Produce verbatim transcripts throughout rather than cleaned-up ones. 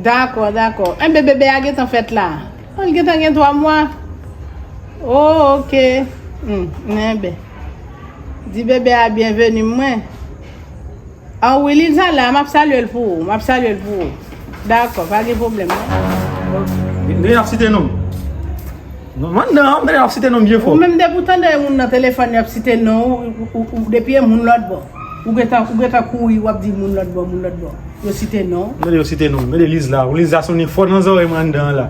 Dakò, dakò. Enben, bebe a gentan fèt la. Oh, l gentan gen twa mwa. Oh, ok. Hmm, enben. Di bebe a byenveni mwen. Ah wi, li deja la, m ap salye l pou ou. M ap salye l pou ou. Dakò, pa gen pwoblèm, non. Ok. Li, li ap site non. Non, m anndan, m tande l ap site non byen fò. Ou menm depi w tande yon moun nan telefòn, y ap site non, ou, ou, ou, depi e moun lòt bò. Ou gentan, ou gentan kouri, w ap di moun lòt bò, moun lòt bò. Yo site non. Tande yo site non. Tande Liz la, Liz la sonnen fò nan zòrèy mwen anndan an la.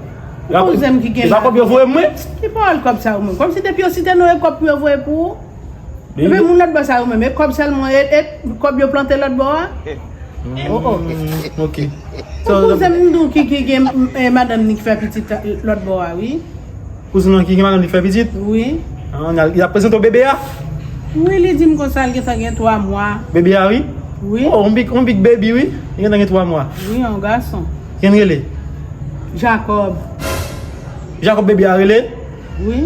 Kouzen m ki gen la. E pa kòb yo voye mwen? Ki pawòl kòb sa yo menm? Kòmsi depi yo site non, e kòb pou yo voye pou ou? Epi moun lòt bò sa yo menm, e kòb sèlman, e, e kòb yo plante lòt bò a? Oh, oh. Ok. Kouzen m di w ki, ki gen, eh, madanm ni ki fè pitit lòt bò a, wi. Kouzen nan ki gen madanm li fè pitit? Wi. Ah, li ap prezante w bebe a? Wi, li di m konsa, li gentan gen twa mwa. Bebe a, wi? Wi. Oh, yon big, yon big baby, wi. Li gentan gen twa mwa. Wi, yon gason. Ki l rele? Jacob. Jacob bebe a rele? Wi.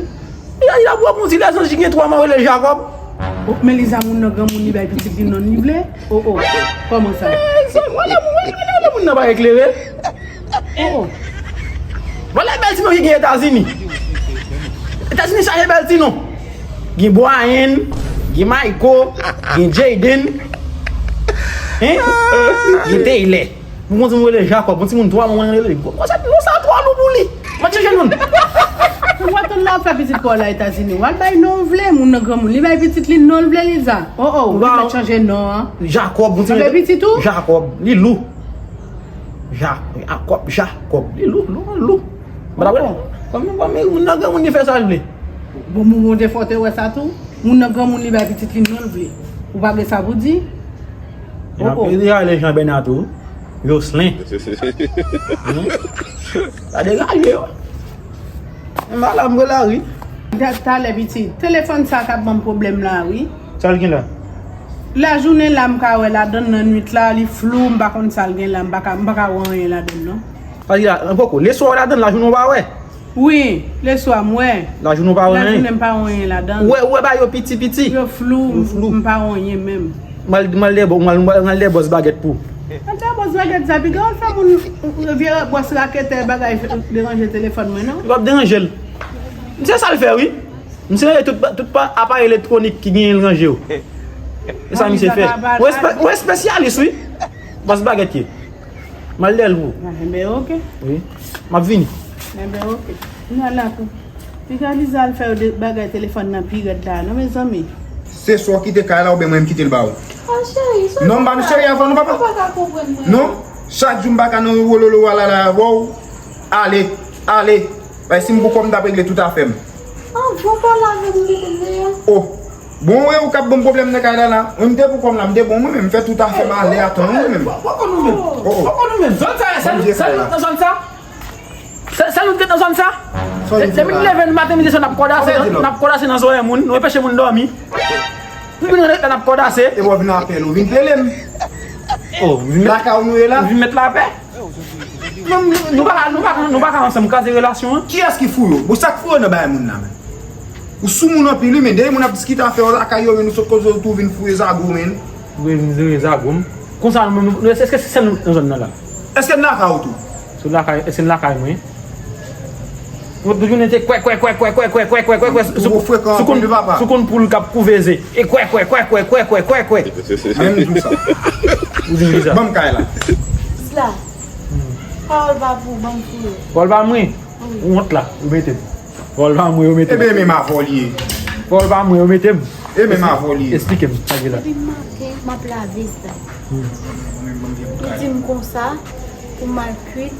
Li a, li a bwè pou yon ti lèzanj ki gen twa mwa rele Jacob. Oh, men Liza, moun nan granmoun, li bay pitit li non li vle. Oh, oh. Kòman sa? Eh, sa, wala, wala, wala, moun nan pa eklere. Oh, oh. Vòlè bèl ti non ki gen Etazini. Etazini chaje bèl ti non. Gen Brian, gen Michael, gen Jayden. Hein? Gen Taylor. Mwen konn ti moun rele Jacob, mwen ti moun twa mwa mwen rele. Mwen se non sa twò lou pou li. Mwen chanje non. Ou pa tann la ap fè pitit pa w la Etazini. W al bay non w vle, moun nan granmoun. Li bay pitit li non l vle, Liza. Oh, oh, ou mèt chanje non an. Jacob, mwen ti. Sa fè pitit ou? Jacob, li lou. Ja, Jacob, Jacob. Li lou, lou, lou. Mwen ta wè. Kòm, kòm moun nan granmoun li fè sa l vle. Bon, moun Bondye fò te wè sa tou. Moun nan granmoun li bay pitit li non l vle. Ou pa gen sa pou di? Oh, oh. Li ale Jean Bernard tou. Jocelyn. Hmm? Sa degaje yo. Madanm mwen la, wi. Dat talè pitit. Telefòn sa k ap ban m pwoblèm la, wi. Sa l gen la? Lajounen la, m ka wè ladann nan nwit la, li flou, m pa konn sa l gen la, m pa ka, m pa ka wè anyen ladann, non. Paske la, an poko. Leswa w ladann, lajounen w pa wè? Wi, leswa, m wè. Lajounen w pa wè anyen? Lajounen, m pa wè anyen ladann. Ou wè, ou wè ba yo piti, piti. Yo flou, m pa wè anyen menm. M al, m al dèbò, m al, m al dèbò bagèt pou. An ta bòs bagèt sa, piga w fè moun vye bòs raketè bagay deranje telefòn mwen, non? Li p ap deranje l. Misye sa l fè, wi. Misye ranje tout, tout pa, aparèy elektwonik ki genyen l ranje yo. E sa misye fè. Ou espe-, ou espesyalis, wi. Bòs bagèt ye. M al dèyè l pou. Ah, enben, oke. Wi. M ap vini. Enben, oke. M nan lakou. Piga Liza al fè yo de bagay telefòn nan pi rèd la, non, mezanmi. Se swa w kite kay la oubyen mwen m kite l ba ou? Ah, cheri, sa. Non, m pa nan cheri avè w, non, papa. Ou pa ka konprann mwen. Non, chak jou m pa ka nan wololo walala avè w. Ale, ale. Bay si m pou kò m t ap regle tout afè m. Anvan w pale avè m, m te konn deja. Oh. Bon, e ou k ap ban m pwoblèm nan kay la la. Mwen m te pou kò m la, m te bon mwen menm, m fè tout afè m ale atan mwen menm. Ou konn ou menm. Oh, oh. Ou konn ou menm. Zòn sa, sa, sa, sa, sa, sa. Sa, sa nou t ret nan zòn sa? Depi n leve n maten, midi swa, n ap kòdase, n ap kòdase nan zòrèy moun, nou anpeche moun dòmi. Nou vin ret la, n ap kòdase. E w vin apèl, ou vin pele m. Oh, vin met, lakay ou nou ye la? Vin met lapè. Nou, nou pa ka, nou pa ka, nou pa ka ansanm kraze relasyon an. Kiyès ki fou yo? Bon, sa k fou yo nan bagay moun nan, men? Ou sou moun anpil, wi, men dèyè moun ap diskite afè yo lakay yo, men nou sot koze, ou tou vin fouye zago, men. Ou vin fouye zago, men. Konsa, nou, nou, nou, èske se sèl nou nan zòn nan la? Èske n lakay ou tou? Sou lakay, èske n lakay mwen? Ou toujou nete kwè, kwè, kwè, kwè, sou, sou konn, sou konn poul k ap kouve ze. E kwè, kwè, kwè. Menm jou sa. Ou di m ki sa? Ban m kay la. Sla. Pawòl pa pou, ban m pou yo. Pawòl pa mwen? Wi. Ou wont la, ou mete m. Pawòl pa mwen, ou mete m. Ebyen, menm avè w li ye. Pawòl pa mwen, ou mete m. E menm avè w li ye. Esplike m, sa ki la. Depi maten, m ap lave sa. Hmm. Li di m konsa, pou m al kwit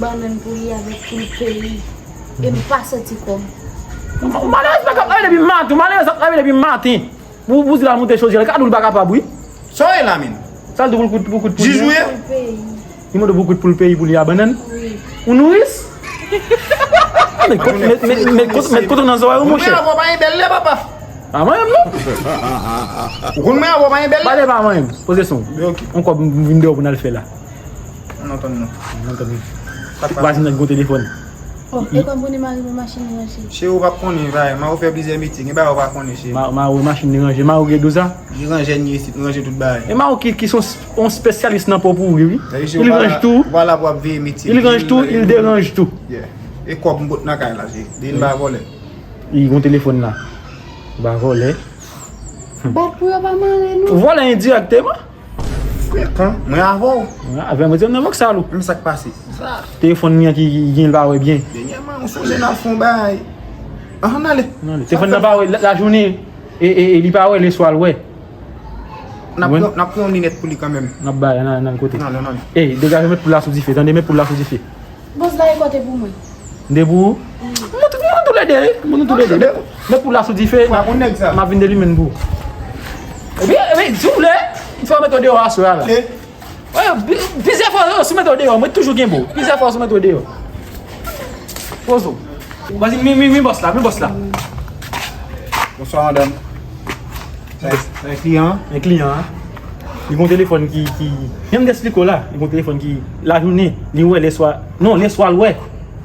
bannann pou li avèk poul peyi. E m pa santi kò m. Malerèz pa ka travay depi maten, malerèz ap travay depi maten. Pou, pou di l al moute chodyè, l ka di w l pa kapab, wi. Sa w ye la, menm? Sa l di w pou l kout, pou kout poul li an? Jij ou ye? Li mande w pou kout poul peyi pou li a bannann? Wi. Ou nouris? Met kot, met, met, met kot, met kot nan zòrèy ou, monchè. Mwen avè w pa gen bèl lè, papa. A mwen menm, non. Ou konn mwen avè w pa gen bèl lè? Pale pa mwen menm. Poze son. Yon kòb m vin dèyè w pou n al fè la. Ann antann nou. Ann antann nou. Vwazin nan gen yon telefòn. Oh, e kòm konnen mari mwen machin li ranje. Cheri, ou p ap konnen, bagay. Mari w fè plizyè metye. Gen bagay ou pa konnen, cheri. Ma, mari w machin li ranje. Mari w gen dou sa? Li ranje, li isit, li ranje tout bagay. E mari w ki, ki son, on spesyalis nan po pouri, wi. Li ranje tou. Ou pa la pou ap veye metye. Li ranje tou, li deranje tou. Yeah. E kòb m pot nan kay la, cheri. Depi m pa vòlè. Li gon telefòn la. Ou pa vòlè. Bat pou yo pa mare nou. Vòlè endirèkteman. Frekan, mwen avè w. Avè mwen, di m nan vòksal ou. Men sa k pase. Sa. Telefòn li an ki, ki gen l pa wè byen. Dènyèman, ou sonje n al fè yon bagay. Ann ale. Ann ale. Telefòn nan pa wè la, lajounen. E, e, e li pa wè, leswa l wè. N ap pran, n ap pran yon linèt pou li kanmenm. N ap bay, ann ale, ann ale kote. Ann ale, ann ale. Ey, degaje, met poul la sou dife, tande, met poul la sou dife. Bòs la e kote pou mwen. De pou ou? M montre nou toulède, wi. M montre nou toulède. Met, met poul la sou dife. Pa konn nèg sa. M ap vin delimen l pou ou. Epi, epi, di w lè, m fè w mete w deyò aswè a la. Wi, pi- plizyè fwa, yo sou mete w deyò. Mwen toujou gen bo. Plizyè fwa, yo sou mete w deyò. Poze w. Vas-y, mi, mi, mi bòs la, mi bòs la. Bonswa, madanm. Sa e, sa e kliyan an? Men kliyan an. Li gon telefòn ki, ki, jan m te eksplike w la, li gon telefòn ki, lajounen, li wè, lèswa, non, lèswa l wè.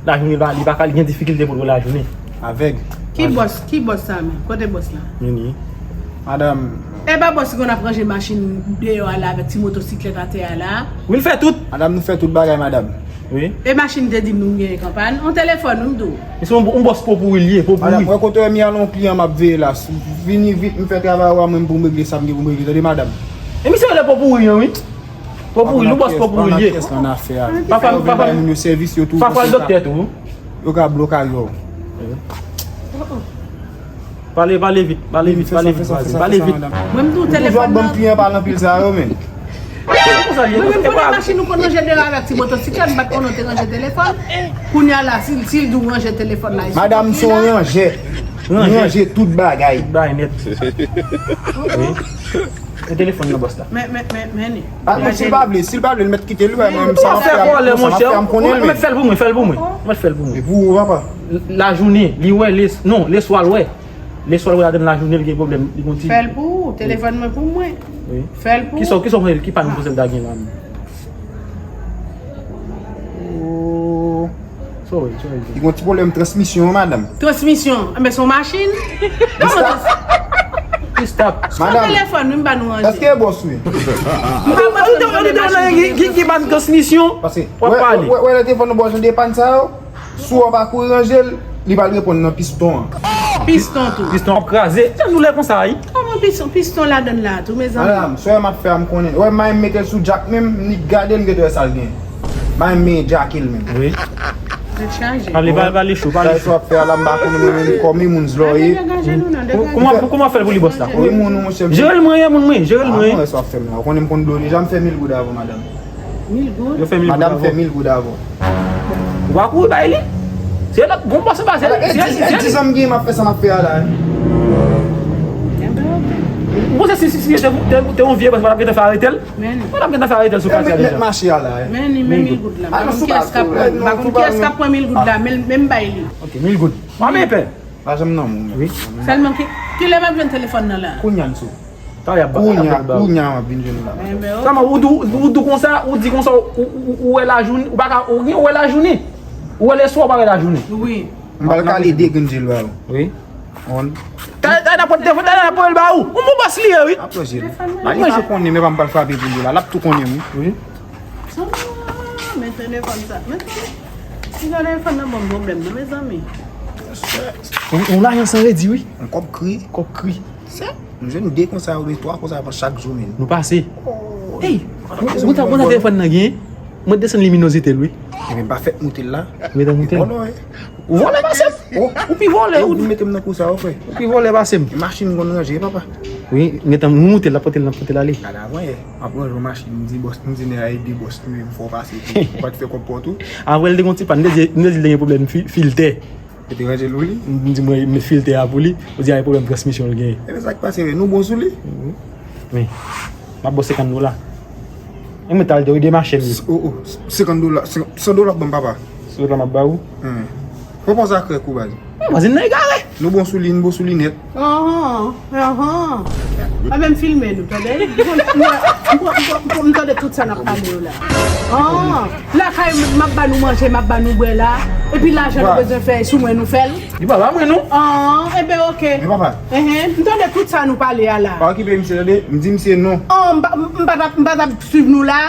Lajounen, li pa, li pa ka, li gen difikilte pou l wè lajounen. Avèg. Ki bòs, ki bòs sa menm? Kote bòs la? Vini. Madanm. E pa bòs ki konn ap ranje machin deyò a la avèk ti motosiklèt atè a la? Wi, l fè tout. Madanm, nou fè tout bagay, madanm. Wi. E machin te di m nou genyen kanpay? On telefòn, wi, m di w. Misye yon, yon bòs po pouri l ye, po pouri. Madanm, wè kote w wè m ye a, yon kliyan m ap veye la. Vini vit, m fè travay ou a, mwen m pou m regle sa m gen pou m regle, tande, madanm. E misye rele po pouri an, wi. Po pouri, yon bòs po pouri l ye. Pafwa, pafwa, pafwa l doktè tou. Yo ka bloke yo. Pale, pale vit, pale vit, pale vit, pale vit. Mwen m tou telefòn nan. Ban m kliyan pa nan pil sa yo, men. Mwen menm konnen machin ou konn ranje deyò avèk ti motosiklèt, m pa t konnen w te ranje telefòn. Kounye a la, si, si l di w ranje telefòn la, madanm, se yon ranjè. Ranje tout bagay. Tout bagay nèt. Wi. E telefòn nan bòs la. Men, men, men, men li. Ah, men si l pa vle, si l pa vle, l mèt kite l, wi, mwen, sa m ap fè a, sa m ap fè a, m konnen l. Mèt fè l pou mwen, fè l pou mwen. Mèt fè l pou mwen. E pou ou, papa? Lajounen, li wè, lè, non, lèswa l wè. Lèswa l wè ladan lajounen, li gen pwoblèm, li gon ti. Fè l pou ou, telefòn mwen pou mwen. Wi. Fè l pou ou. Kisa, kisa w panse, ki pa nan konsèp ta gen la menm? Oh. Sorry, sorry. Li gon ti pwoblèm transmisyon, madanm. Transmisyon? Enben, se yon machin. Kòman trans-, Stop. Madanm, telefòn, wi, m ba nou ranje. Èske e bòs, wi? M pa mande m konnen machin ki gen transmisyon. Ki, ki pa gen transmisyon? Paske, w ap pale. Wè, wè, lè telefòn nan bòs, depann sa yo. Si w pa kouri ranje l, li pral reponn nan piston an. Piston tou. Piston ap kraze. Jan nou lè konsa, wi. Kòman piston, piston ladann la tou, mezanmi? Madanm, sè m ap fè a, m konnen. Wè, m a mete l sou djak menm, m nik gade l, m gentan wè sa l gen. M a men djake l menm. Wi. Tèt chaje. Pale, pale, pale cho, pale cho. Sa w ap fè a la, m pa konnen mwen menm kòm e moun zlò ye. Degage nou non, degage. Kòman, kòman fè l pou li bòs la? Wi, moun ou, monchè. Jere l mwen, moun mwen, jere l mwen. Ah, mwen wè sa w ap fè m la. Ou konnen m konn dlo deja, m fè mil goud avè w, madanm. Mil goud? Yo fè mil goud avè w. Madanm fè mil goud avè w. Ou pa kouri bay li. Se lòt bon bòs ou pa, se, e, se, e, se, e, dizan m gen, m ap fè sa m ap fè a la, wi. Enben, oke. Ou panse si, si, si te, te, te yon vye bòs, pa t ap gentan fè arete l? Men. Pa t ap gentan fè arete l sou katye a deja. Mèt mache a la, wi. Men li, men mil goud la. M pa konn kiyès k ap pran, m pa konn kiyès k ap pran mil goud la, men, men m bay li. Oke, mil goud. Mwen men pè. Lajan m nan men w. Wi. Sèlman ki, kilè m ap jwenn telefòn nan la? Kounye a m sou. Talè y ap ba-, y ap ba ou. Kounye a, kounye a m ap vin jwenn ou la. Enben, oke. Kòman ou di, ou di konsa, ou di konsa, ou, ou, ou, ou wè lajounen, ou pa ka, ou gen, ou wè lajounen. Ou wè lèswa, ou pa wè lajounen. Wi. M pral kale de grenn jel ba ou. Wi. On. Talè, talè n ap pran telefòn, talè n ap pran l ba ou. Ou bon bòs li ye, wi. Ap pran jel. Li pa konnen, men pa m pral frape pou li la. L ap tou konnen, wi. Wi. Ah, men telefòn sa. Men, si nan telefòn nan ban m pwoblèm, non, mezanmi. Yon, yon lajan san redi, wi. Yon kòb kri. Kòb kri. Sa? M jwenn de konsa, oubyen twa konsa avan chak jou, men. Nou pase. Oh. Ey, ou ta konn telefòn nan gen? Mwen desann liminozite l, wi. Ebyen, m pa fèk moute l la. Ou gentan moute l? Vòlò, wi. Ou vòlè pase m. Oh. Ou pi vòlè, ou vin mete m nan kou sa, wi, frè. Ou pi vòlè pase m. E machin m konn ranje, papa. Wi, m gentan moute l, l ap pote l, l ap pote l ale. Gade avan yè, m ap ranje yon machin, m di bòs, m di nèg la ede bòs li, m fè w pase tou. Ou pa t fè kòb pa w tou. Apre l te gon ti pàn, m te di, m te di l te gen pwoblèm fi-, filtè. Ou te ranje l pou li? M di mwen met filtè a pou li, ou di a e pwoblèm transmisyon l genyen. Ebyen sa k pase, nou bon sou li? Wi. M ap ba w senkant dola. E mwen t al de, wi, demache m. Oh, oh, senkant dola, san dola w ap ban m, papa. San dola m ap ba ou? Hen. Pran pòz a krèk ou, baz. Mwen di nèg egare. Nou bon sou li, nou bon sou li nèt. Ahan, ahan. Anben, m filme nou, tande? M tande tout sa n ap pale yo la. Ah, lakay m ap ba nou manje, m ap ba nou bwè la. Epi lajan nou bezwen fè, sou mwen nou fè l. Li pa ba mwen non. Ah, enben, oke. Men papa. Enhen, m tande tout sa nou pale a la. Pa okipe misye, tande? M di misye non. Ah, m pa, m pa t ap, m pa t ap swiv nou la.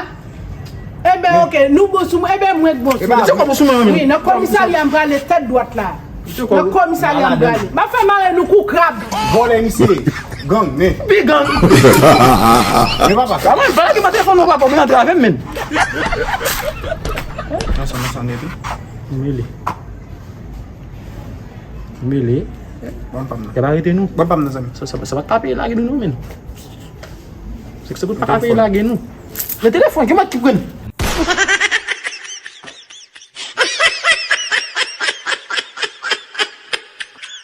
Enben, oke, nou bon sou mwen, enben, mwen k bon sou mwen. Se kò bon sou mwen, wi, nan komisarya m prale tèt dwat la. Nan komisarya m prale. M ap fè mare nou kou krab. Vòlè misye. Gang, men. Pi gang. Men papa. Sa mwen, pa lage pa telefòn non, papa, mwen antre avè m, men. Nan sa, nan sa, nèt, wi. Mele. Mele. Ban m pa m nan. Y ap arete nou. Ban m pa m nan, zanmi. Sa, sa, sa pa ka peye lage nou, non, men. Se ke se pa ka peye lage nou. Men telefòn, ki mwen ki pran?